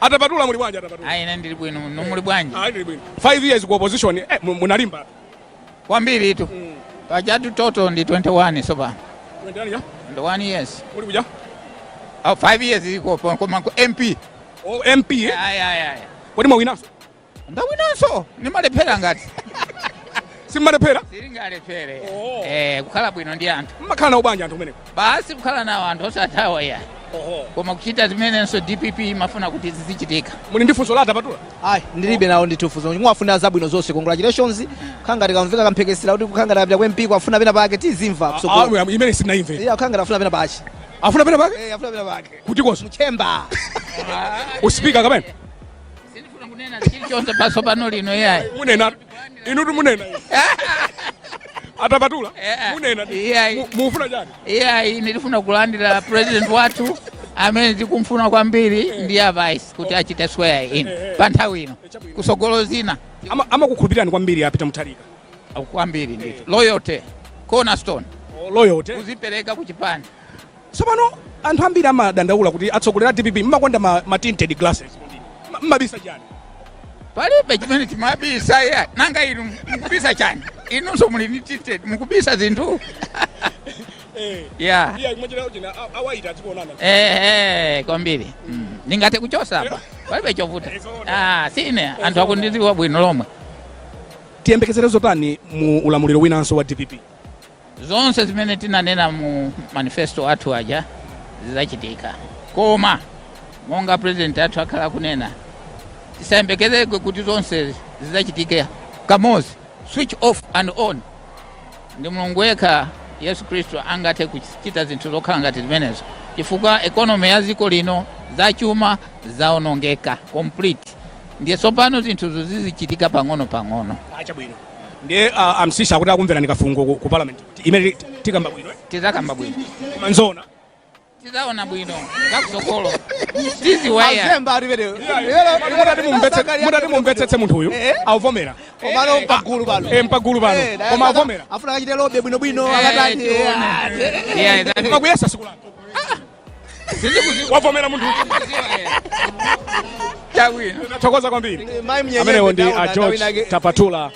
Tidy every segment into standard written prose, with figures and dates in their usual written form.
Atapatula, muli bwanji, Atapatula? Ayi, ine ndili bwino. Inu muli bwanji? Ayi, ndili bwino. 5 years ku opposition, munalimba. Kwambiri itu. Pajatu total ndi 21 sopano. 21 ya? 21 years. Muli kuja? Oh, 5 years iko koma ku MP. Oh, MP, eh? Ayi, ayi, ayi. Kodi mwawinanso? Ndawinanso, nimalephera ngati. Simmalephera? Silingalephere. Oh. Kukhala bwino ndi anthu. Mmakhala nawo bwanji anthu kumeneko? Basi, kukhala nawo anthu osathawa ya. Oho. Koma kuchita zimenenso DPP imafuna kuti zizichitika. Muli ndi funso la Atapatula? Ayi, ndilibe nawo ndithu funso. Mwafuna zabwino zonse, congratulations. Khangati kamveka kamphekesera kuti kukhangati apita ku MP, kwafuna pena pake, tizimva kusogolo. Ah, imene sinaimve. Iya, khangati afuna pena pake. Afuna pena pake? Eh, afuna pena pake. Kuti konso? Mchemba. Usipika kapena? Sindifuna kunena chilichonse paso pano lino yayi. Munena inutu, munena Atapatula. Munena. Iyayi. Mufuna chani? Iyayi, ndifuna kulandira president wathu amene tikumfuna kwambiri ndi a vice kuti achite swear in pa nthawi ino, kusogolo zina. Amakukhulupirirani kwambiri apita Mutharika. Kwambiri ndithu, loyalty, cornerstone. Oh, loyalty. Kuzipereka kuchipani. Tsopano anthu ambiri amadandaula kuti atsogoleri a DPP mmakonda ma tinted glasses. Mmabisa chani? Palibe chimene timabisa ya. Nanga inu mukubisa chani? Inunso muli ndi tinted, mukubisa zinthu ya. Iya, kumachita china awaita azikuonana. Kwambiri. Ndingathe kuchosa apa, palibe chovuta. Ah, sine anthu akundidziwa bwino lomwe. Tiyembekezere zotani mu ulamuliro winanso wa DPP? Zonse zimene tinanena mu manifesto athu aja zizachitika, koma monga president athu akhala kunena, tisayembekezeke kuti zonse zizachitike kamodzi, switch off and on. Ndi Mulungu yekha, Yesu Khristu, angathe kuchita zinthu zokhala ngati zimenezo, chifukwa economy ya dziko lino, zachuma zaonongeka complete. Ndiye tsopano zinthuzo zizichitika pang'ono pang'ono. Chabwino, ndiye amsisha akuti akumverani kafungo ku parliament imene tikamba bwino, eh? Tizakamba bwino. Koma nzona? Tizaona bwino zakusokolo, tiziwaya. Azemba ali pene. Mutati mumvetsetse munthu uyu avomera. Komano pagulu pano. Mpagulu pano. Koma avomera. Afuna kachite lobby bwinobwino akatani. Yeah, Koma kuyesa sikulanga. Wavomera munthu uyu. Chabwino. Thokoza kwambiri. Mayi Mnyenyembe. Amenewo ndi ndaona a George nthawi inake. Tapatula.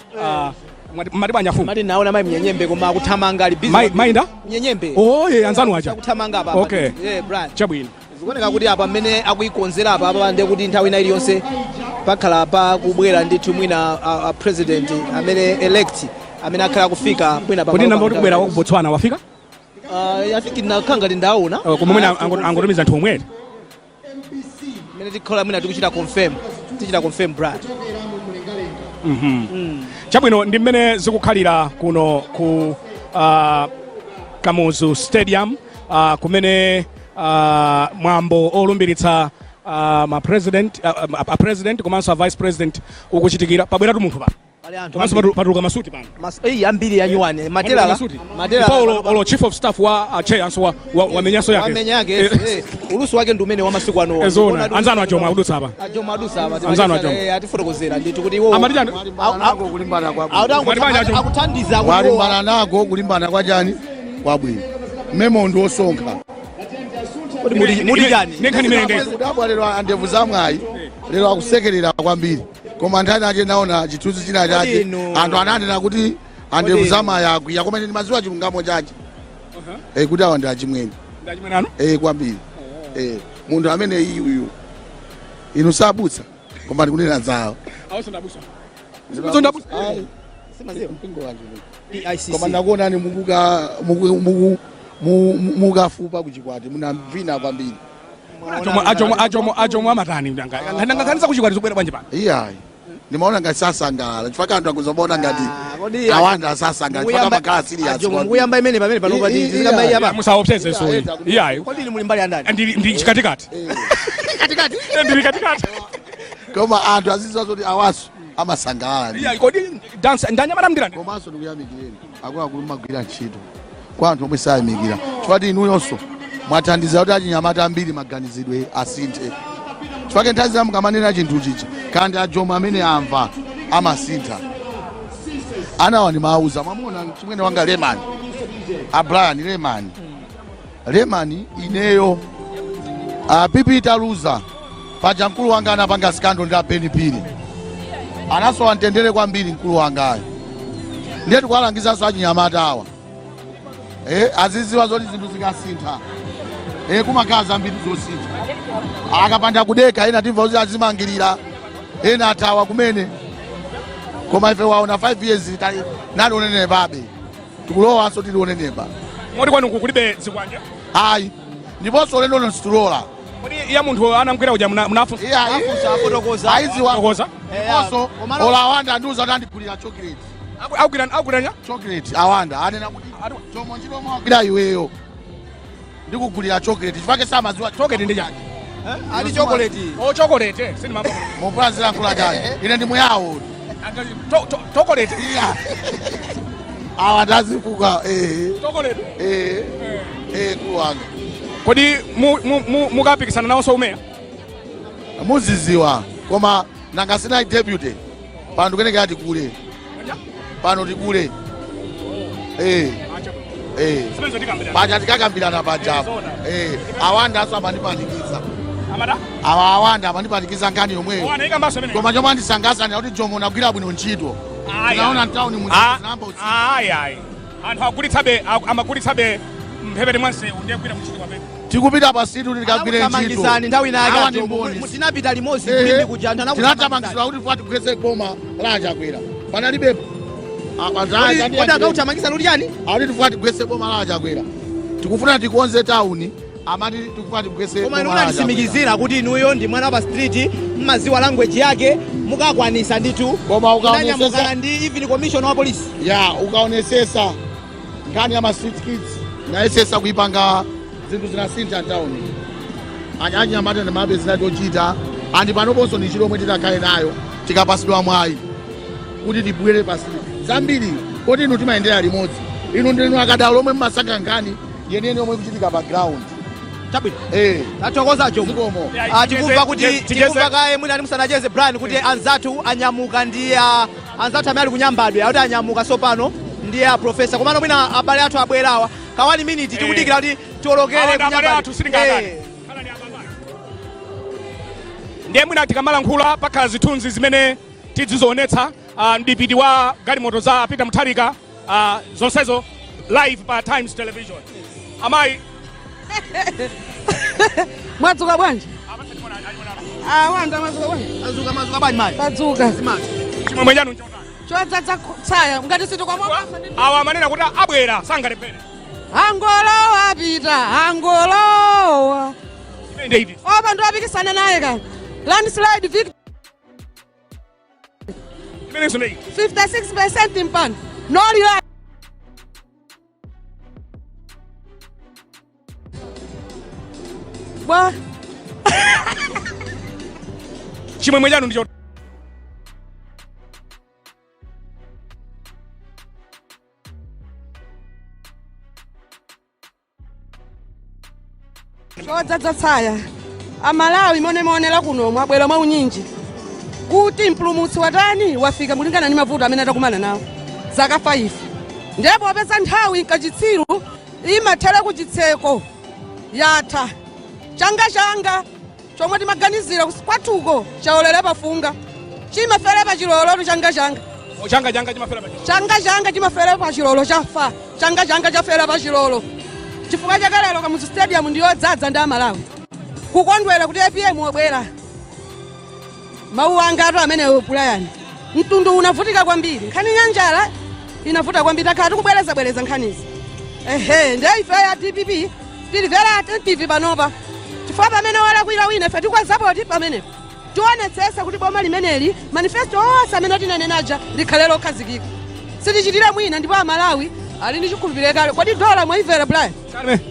Mati bwanja fumu? Mati naona mayi Mnyenyembe, koma akuthamanga, ali busy. Mainda? Mnyenyembe. Oh, ye anzanu aja. Akuthamanga apa. Okay. Yeah, Brian. Chabwino. Zikuoneka kuti apa mmene akuikonzera apa apa, ndiye kuti nthawi ina iliyonse pakhala pa kubwera ndithu mwina a president amene elect amene akhala kufika mwina pa Kodi malo namba pano. kuti kubwera wa ku Botswana wafika? I think nakhala ngati ndaona. Koma mwina angotumiza anthu omwere. Mmene tikhola mwina tikuchita confirm, tichita confirm, Brian. Chabwino, ndi mmene zikukhalira kuno ku Kamuzu Stadium, kumene mwambo olumbiritsa ma president, a president komanso a vice president ukuchitikira. Pabweratu munthu pano. Pali anthu komanso ambiri. patuluka masuti pano. Eyi, ambiri yanyuwani materala. Masuti. Materala. Ndipo olo chief of staff wa chair anso wamenyanso yake. Wamenya yake. Ulusi wake ndi umene wa masiku ano. Ezona anzanu achomwe akudutsa apa. Ajomo adusa apa. Anzanu ajomo. Atifotokozera ndithu kuti iwo Amati chani? Nako kulimbana kwa Mwati banja ajomo? Akuthandiza kuti iwo Walimbana nako kulimbana kwa chani, kwabwino mmemo ndi osonkha. Kodi muti chani? Nenkhani imene ndezi. Kudabwa lero andevu zamwayi lero akusekerera kwambiri, koma nthani ake naona chithunzi china chake. Anthu ananena kuti andevu zamwayi akwiya, koma ine ndimadziwa chilungamo chache, kuti awa ndi achimwene. Ndachimwene anu? Kwambiri. Munthu amene iyi uyu inu sabutsa, koma ndikunena zawo. Awonso ndabusa. Simuzo ndabusa. Ayi, Simaziwa. Mpingo wanje. PICC. Koma ndakuonani mukuka muku- muku- mukafupa kuchikwati, munamvina kwambiri. Achomo amatani? Nanga kuchikwati zikubwera bwanji pano? Iyayi, ndimaona ngati sasangalala chifukwa anthu akuzomaona ngati Ah, kodi awanda asasangalala chifukwa amakhala serious Ajomo kwambiri. mukuyamba imene pamene panopa tizikamba iya pa. Musaopseze soyi, iyayi. Kodi inu muli mbali ya ndani? Ndi chikatikati. Katikati. Ndili katikati. Koma anthu azidziwa zoti awaso amasangalala ndi Iyayi, kodi dance ndanyamata mndirani? Komanso ndikuyamikireni akuluakulu, mumagwira ntchito kwa anthu omwe sayamikira, chifukwa ti inuyonso mwathandiza kuti achinyamata ambiri maganizidwe asinthe, chifukwa nthawi zina mukamanena chinthu chicha kandi ajomo amene amva amasintha. Anawa ndimawauza, mwamuna chimwene wanga Lemani, a Brian Lemani, Lemani, ineyo a PP taluza. Paja mkulu wanga anapanga scandal ndi a Ben Phiri, anasowa mtendere kwambiri mkulu wangayo. Ndiye tikuwalangizanso achinyamata awa, aziziwa zoti zinthu zikasintha, kumakhala zambiri zosintha. Akapanda kudeka, ena timva kuti azimangirira, ena athawa kumene. Koma ife waona 5 years nali onenepabe, tikulowanso tili onenepa. Moti kwanuku kulibe zikwanje? Ayi, ndiponso ulendo uno situlola. Kodi ya munthu anamgwira uja munafunsa? Iya. Afunsa, afotokoza. Aiziwa. Fotokoza. Ndiponso Komano- ola Awanda andiuza kuti andigulira chocolate. Akugwiranya? Chocolate. Awanda anena kuti chomwe ntchito wagwira iweyo, ndikugulira chocolate, chifukwa samaziwa. Chocolate ndi chani? Ali chocolate. O, chocolate sindimamva. Mupulanzira nkhula chani? Ine ndi muyawo. Chocolate. Iya, awa ndazifuka. Chocolate. Eh, mkulu wanga. Kodi mukapikisana nawonso umeya? Muziziwa, koma nanga sinai deputy pano, tikenekera tikule pano, tikule. Zimenezo tikambirana. Paja tikakambirana pajapo. Awanda aso amandipanikiza. Amada. Awa Awanda amandipanikiza nkhani yomweyo. Wana ikambaso imene. Koma chomwe andisangasa ndi kuti Jomo nagwira bwino ntchito. Tinaona mtawuni muzinamba usiku. Ayi, ayi, anthu agulitsabe, amagulitsabe mphepete mwa msewu, ndiye kugwira kuntchito kapena Tikupita pa street kuti tikagwire ntchito. Anakuthamangitsani nthawi inake. Awa ndi mboni. Tinapita limodzi kulimbi kuja, anthu Tinathamangitsidwa kuti fuati kugwetse boma la Chakwera, panalibepo. Kodi akakuthamangitsani kuti chani? Akuti tifuna tigwetse boma la Chakwera, tikufuna tikonze tawuni, amati tikufuna tigwetse Koma inu boma la Chakwera. unatisimikizira kuti inuyo ndi mwana wa pa street, mmaziwa language yake, mukakwanisa ndithu. Koma ukaonesesa Unanyamukana ndi even commissioner wa polisi. Ya, ukaonesesa nkhani ya ma street kids, nayesesa kuipanga, zinthu zinasintha mtawuni, anyanyamata ndi mabe zinatochita. Andi panoponso ndi ntchito omwe titakhale nayo tikapasidwa mwayi kuti tibwere pa street zambiri, koti inu timayendera limodzi, inu ndinu akadaulo omwe mmasankha nkhani yeniyeni yomwe ikuchitika pa ground. Chabwino. Eh. Tathokoza, Jomo. Zikomo. Ah, tikumva kuti tikumva kaye mwina musanacheze, Brian, kuti anzathu anyamuka ndi anzathu amene ali kunyambadwe, akuti anyamuka sopano ndi a professor. Komano mwina abale athu abwerawa kawani minute, tikudikira kuti tiolokere Awa ndi abale kunyambadwe. athu, sitingakane. Ndiye mwina tikamalankhula pakhala zithunzi zimene tidzizionetsa, mdipiti wa galimoto za Peter Mutharika, zonsezo live pa Times Television. Amayi. Mwadzuka bwanji? Awanda, mwadzuka bwanji? Azuka, mazuka bwanji, mayi? Tadzuka. Chimwemwe chanu nchotani? Chodzaza tsaya ngati sitikwamwa. Awa amanena kuti abwera, sangalephere. Angolowa pita angolowa. Imene ndi iti? Opa ndo apikisana naye kani, landslide victory. Imenenso ndi iti? 56% mpano nolira. Bwa. Chimwemwe chanu ndi chotani? Chodzaza tsaya, Amalawi mone maonera kuno, mwabwera mwa unyinji kuti mpulumutsi watani wafika, mulingana ndi mavuto amene atakumana nawo zaka 5. Ndipo popeza nthawi nkachitsiru imathera kuchitseko, yatha changa changa chomwe timaganizira kwathuko chaolera pafunga, chimafere pa chilolo changa changa. Changa changa chimafera pa chilolo. Changa changa chimafera pa chilolo, chafa changa changa chafera pa chilolo. Chifukwa chakalero Kamuzu Stadium ndiyodzaza ndi Amalawi kukondwera kuti APM wabwera. Mawu anga atu amenewo, Brian. Mtundu unavutika kwambiri, nkhani ya njala inavuta kwambiri, takhala tikubwerezabwereza nkhanizi. Ehe, ndiye ife ya DPP tili very attentive panopa, chifukwa pamene walakwira wina ife tikwazapoti pamenepo, tionetsesa kuti boma limeneli manifesto onse amene tinenenaja likhale lokhazikika, sitichitire mwina. Ndipo Amalawi ali ndi chikhulupiriro kale. Kodi dola mwaimvera, Brian?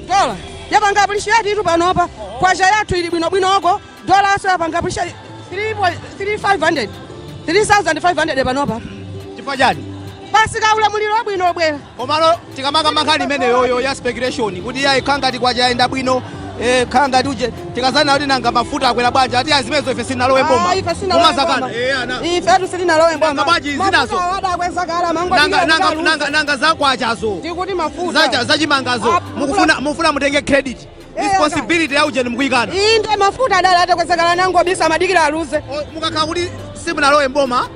Dola yapanga appreciate itu panopa, kwacha yathu ili bwinobwinoko, dola aso yapanga appreciate 3500, 3500 panopa. Chifukwa chani? Basi, kaulamuliro wabwino obwera. Komano tikamakamba nkhani imeneyoyo ya speculation kuti yayi, khala ngati kwacha yayenda bwino, khala ngati uje, tikazana kuti nanga mafuta akwera bwanji, ati azimezo ife sinalowe mboma. Ah, ife sinalowe Mumazakana. mboma. Ana. Ifetu sitinalowe mboma. Nanga bwanji zinazo? Mafuta adakweza kala mango. Nanga, nanga zakwachazo? Tikuti mafuta zachimangazo. Ah, Mukufuna mutenge credit. Responsibility ya ujeni mukuyikana. Inde, mafuta adala atakwezekala nangobisa amadikira aluze. Mukakhala kuti simunalowe mboma,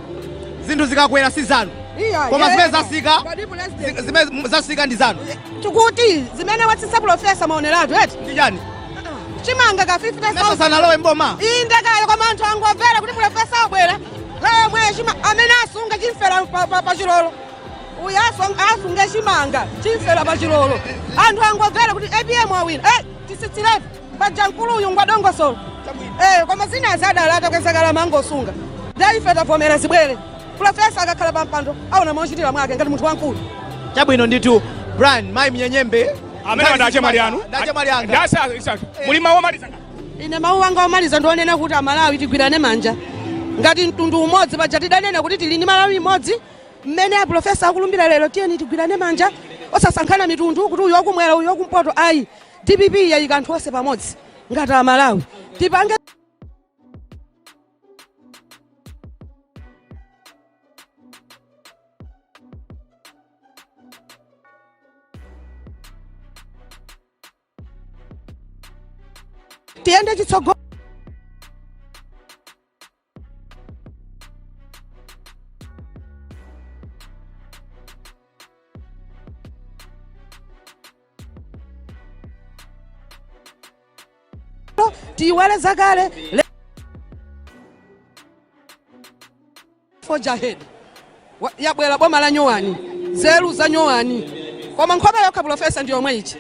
zinthu zikakwera si zanu. Iya, Koma yeah. zimene zasika, Kodi president? Zimene zasika ndi zanu. Tikuti zimene watsitsa profesa maoneratu eti. Ndi chani? Chimanga ka 50,000. Naso sanalowe mboma. Inde kale, koma anthu angomvera kuti profesa abwera lomwe chima amene asunga chimfera pa chilolo, uyu asunge chimanga chimfera pa chilolo. Anthu angomvera kuti APM awina, tisitsiretu paja mkuluyu ngwadongosolo. Koma zina zadala atakwezekala mangosunga, nde ife tavomera zibwere. Profesa akakhala pa mpando aona mochitira mwake ngati munthu wamkulu. Chabwino ndithu, Brian. Mayi Mnyenyembe. Amene ndache mwali anu. Ndache mwali anga. Ndase muli mawu omaliza. Ine mawu anga omaliza ndionena kuti Amalawi tigwirane manja ngati mtundu umodzi. Paja tidanena kuti tili ndi Malawi imodzi. Mmene aprofesa akulumbira lero, tiyeni tigwirane manja osasankhana mitundu kuti uyu wakumwera, uyu wakumpoto, ayi. DPP yayika anthu onse pamodzi ngati Amalawi. Tipange tiyende chitsogolo. Tiyiwale zakale. Forge ahead. Yabwera boma la nyowani, nzeru za nyowani, koma nkhope yokha profesa ndi yomwe ichi.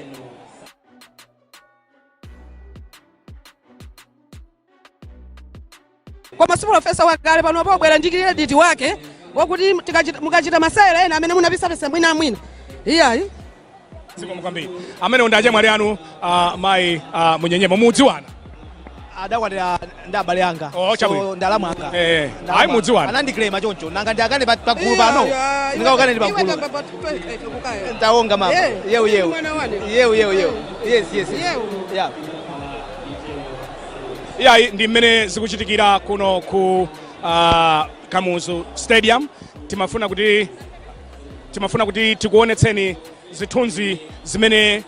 Koma si profesa wakale. Panopo wabwera ndi credit wake wakuti mukachita masewera ena amene munapisapisa mwina mwina, iyayi. Zikomo kwambiri. Amene ndi achemwali anu, mayi Munyenyembe, mudziwana? Adakwatira ndi abale anga. Oh, chabwino. So ndalamu anga. Ndalamu ayi, mudziwana. Anandiklema choncho, nanga ndiakane pagulu pano? Ndingakane ndi pagulu? Taonga mama. Yewu yewu. Yewu yewu yewu. Yes. Yewu. Yeah. Iyayi, ndi mmene zikuchitikira kuno ku Kamuzu Stadium. Timafuna kuti tikuonetseni zithunzi zimene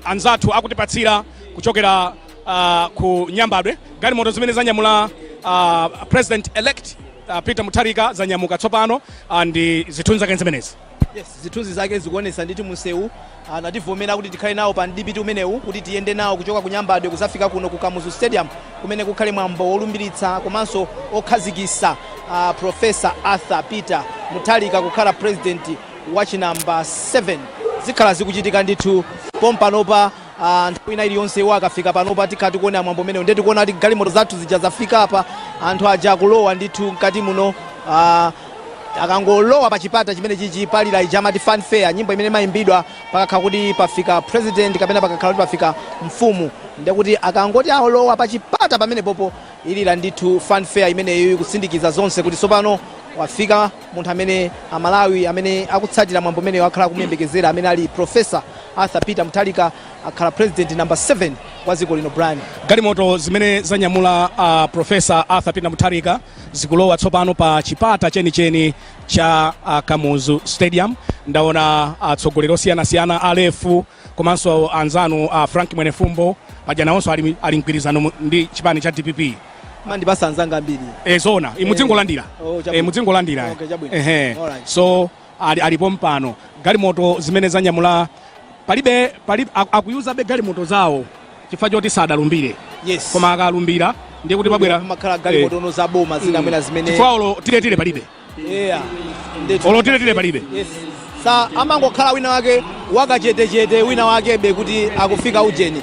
anzathu akutipatsira kuchokera ku Nyambadwe. Galimoto zimene zanyamula President elect Peter Mutharika zanyamuka tsopano, ndi zithunzi zake zimenezi. Yes, zithunzi zake zikuonesa ndithu munsewu. Anativomera kuti tikhale nawo pa mdipiti umenewu, kuti tiyende nawo kuchoka ku Nyambadwe kuzafika kuno ku Kamuzu Stadium, kumene kukhale mwambo wolumbiritsa komanso okhazikitsa Professor Arthur Peter Mutharika kukhala president wachinamba 7. Zikhala zikuchitika ndithu pompanopa. Nthawi ina iliyonse iwo akafika panopa, tikhala tikuona mwambo umenewu. Ndiye tikuona kuti galimoto zathu zija zafika apa, anthu aja akulowa ndithu mkati muno. Akangolowa pa chipata chimene chichi, palira ija amati fanfare, nyimbo imene imayimbidwa pakakhala kuti pafika president kapena pakakhala kuti pafika mfumu. Ndekuti akangoti alowa pa chipata pamene popo, ilira ndithu fanfare imeneyo, ikusindikiza zonse kuti tsopano wafika munthu amene Amalawi amene akutsatira mwambo umeneyo akhala kumuyembekezera, amene ali Professor Arthur Peter Mutharika, akhala president number 7 wa dziko lino, Brian. Galimoto zimene zanyamula Professor Arthur Peter Mutharika zikulowa tsopano pa chipata chenicheni cha Kamuzu Stadium. Ndaona atsogoleri osiyanasiyana, alefu komanso anzanu Frank Mwenefumbo, paja nawonso ali mgwirizano ndi chipani cha DPP. Mandipasa anzanga ambiri. E, zona, mudzingolandira. Oh, chabwino. Mudzingolandira. Okay, chabwino. Ehe. Alright. So alipo mpano galimoto zimene zanyamula, palibe akuyuzabe galimoto zawo chifukwa choti sadalumbire. Koma akalumbira ndiye kuti pabwera makhala galimoto ono za boma zina mwina zimene chifukwa olo tiletile palibe. Yeah, ndithu. Olo tiletile palibe. Yes, sa amangokhala wina wake wakachetechete, wina wakebe kuti akufika ujeni.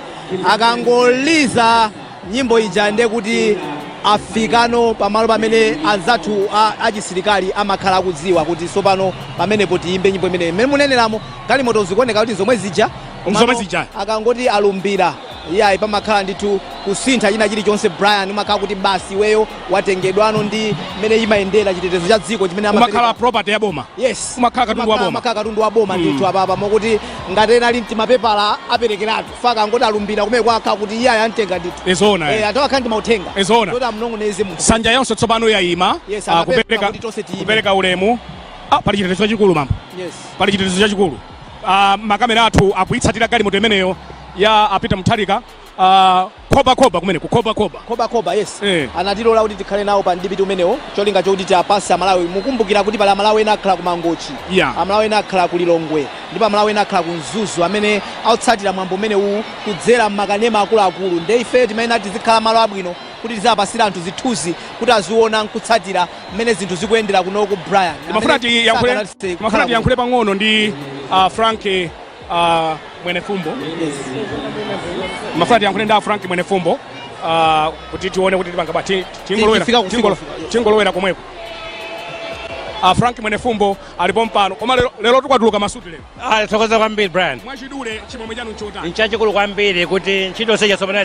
Akangoliza nyimbo ija, ndiye kuti afikano pamalo pamene anzathu achisilikali amakhala akudziwa kuti tsopano pamenepo tiyimbe nyimbo imeneyo. Mmene muneneramo, galimoto zikuoneka kuti zomwe zija. Zomwe zija. Akangoti alumbira, iyayi, pamakhala ndithu kusintha china chilichonse, Brian. Umakhala kuti basi, iweyo watengedwano ndi mmene imayendera chitetezo cha dziko chimene amapereka. Umakhala property ya boma. Yes. Umakhala katundu wa boma. Umakhala katundu wa boma ndithu apapa, mokuti ngati ena ali mtimapepala aperekeratu faka angoti alumbira kumene kwakha kuti iye ayamtenga ndithu. Ezona. Anthu akhala ndi mauthenga Ezona. kuti amunong'oneze munthu. Nsanja yonse tsopano yayima. Yes, anapempha kuti tonse tiyime. Kupereka ulemu. Pali chitetezo chachikulu, mambo. Pali chitetezo chachikulu. Makamera athu akuyitsatira galimoto imeneyo. ya a Peter Mutharika, khobakhoba kumene kukhobakhoba. Khobakhoba, yes. Eh. Anatilola kuti tikhale nawo pa mdipiti umenewo, cholinga chokuti tiapase Amalawi. Mukumbukira kuti pali Amalawi ena akhala ku Mangochi, Amalawi ena akhala ku Lilongwe, ndipo Amalawi ena akhala ku Mzuzu amene akutsatira mwambo umenewu kudzera m'makanema akuluakulu. Nde ife timayenera tizikhala malo abwino kuti tizapasira anthu zithunzi kuti aziona nkutsatira mmene zinthu zikuyendera kunoku, Brian. Timafuna Amene tiyankhule sakanatse timafuna kukhala tiyankhule pang'ono ndi Frank Mwenefumbo. Mafuna tiyankhule ndi a Frank Mwenefumbo kuti tione kuti tipanga ba tingolowera Tifika kufika kufika. Tingolowera komweko. Frank Mwenefumbo alipo mpano, koma lero, lero tikwatuluka masuti lero. Ah, thokoza kwambiri, Brian. Mwachidule, chimwemwe chanu nchotani? Nchachikulu kwambiri kuti ntchito seja tsopano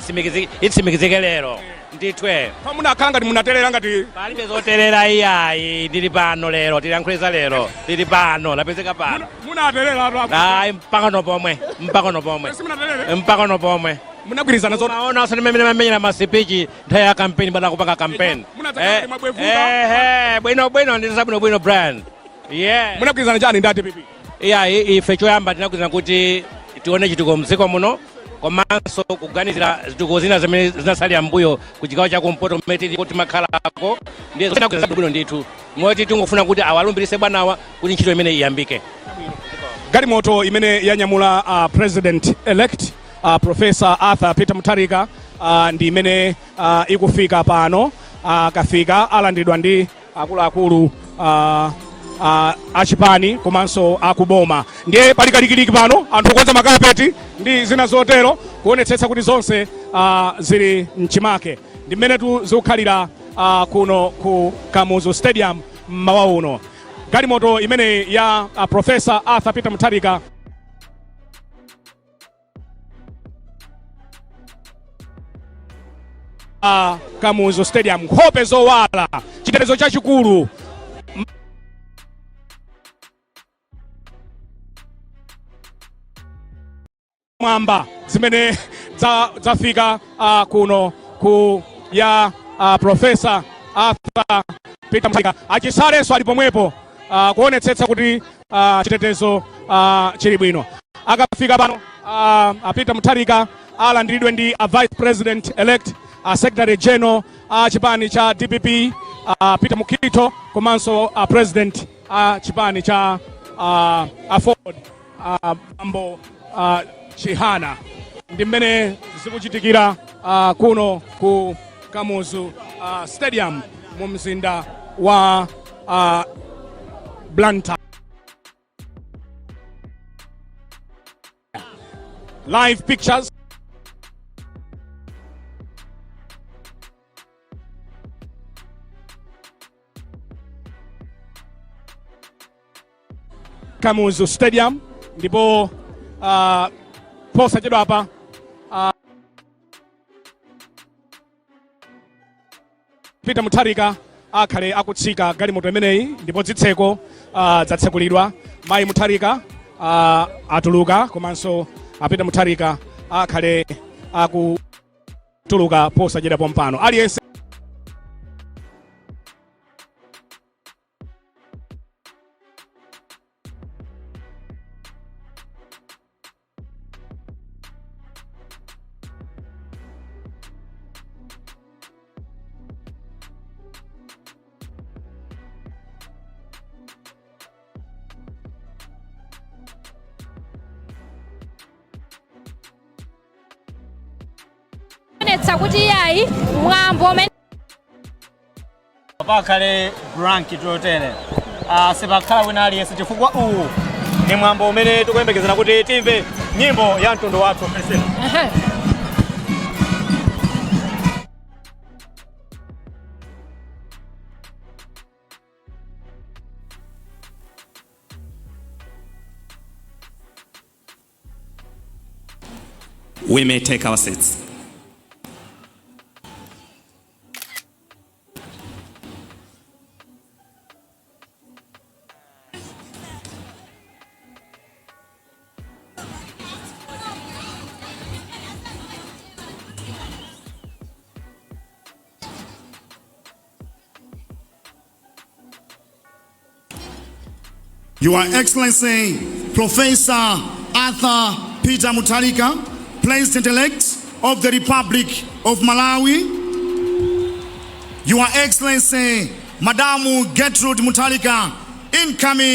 itsimikizike lero ndithwe. Pamunakhala ngati munaterera ngati Palibe zoterera iyayi, ndili pano lero, tilankhulisa lero, tili pano, lapezeka pano. Munaterera atu apo. Ayi, mpang'ono pomwe, mpang'ono pomwe. Simunaterere? Mpang'ono pomwe. Munagwirizana zoti Maona asani mmene mamenyera masipichi nthawi ya kampeni, bada kupanga kampeni. Munadzakhala ngati mwabwevuka. Ehe, bwino bwino, ndisa bwino bwino, Brian, yeah. Munagwirizana chani ndi DPP? Iya, ife choyamba tinagwirizana kuti tione chitukuko mdziko muno, komanso kuganizira zitukuko zina zimene zinasalira mbuyo ku chigawo chakumpoto kumene tili timakhalako. Ndiye tinagwirizana bwino ndithu, moti tingofuna kuti awalumbirise bwanawa kuti ntchito imene iyambike. Galimoto imene yanyamula president elect Professor Arthur Peter Mutharika ndi imene ikufika pano. Akafika alandiridwa ndi akuluakulu achipani komanso akuboma. Ndiye pali kalikiliki pano, anthu kukonza makapeti ndi zina zotero, kuonetsetsa kuti zonse zili mchimake. Ndi mmenetu zikukhalira kuno ku Kamuzu Stadium mmawa uno. Galimoto imeneyi ya Professor Arthur Peter Mutharika Kamuzu Stadium, nkhope zowala, chitetezo chachikulu. Mwamba zimene zafika kuno ku ya Professor Arthur Peter Mutharika. Achisalenso ali pomwepo kuonetsetsa kuti chitetezo chili bwino. Akafika pano a Peter Mutharika alandiridwe ndi a vice president elect, a secretary general a chipani cha DPP, Peter Mukhito, komanso a president a chipani cha AFORD, Bambo Chihana. Ndi mmene zikuchitikira kuno ku Kamuzu Stadium mu mzinda wa Blantyre. Live pictures. Kamuzu Stadium, ndipo posachedwa apa Peter Mutharika akhale akutsika galimoto imeneyi, ndipo zitseko zatsekulidwa. Mayi Mutharika atuluka, komanso Peter Mutharika akhale akutuluka posachedwa pompano. Aliyense Onetsa kuti iyayi, mwambo umene Pakhale blank totere, sipakhala wina aliyense chifukwa uwu ni mwambo umene tikuyembekezera kuti timve nyimbo ya mtundu wathu, Priscilla. We may take our seats. Your Excellency, Professor Arthur Peter Mutharika, President-elect of the Republic of Malawi, Your Excellency, Madam Gertrude Mutharika, incoming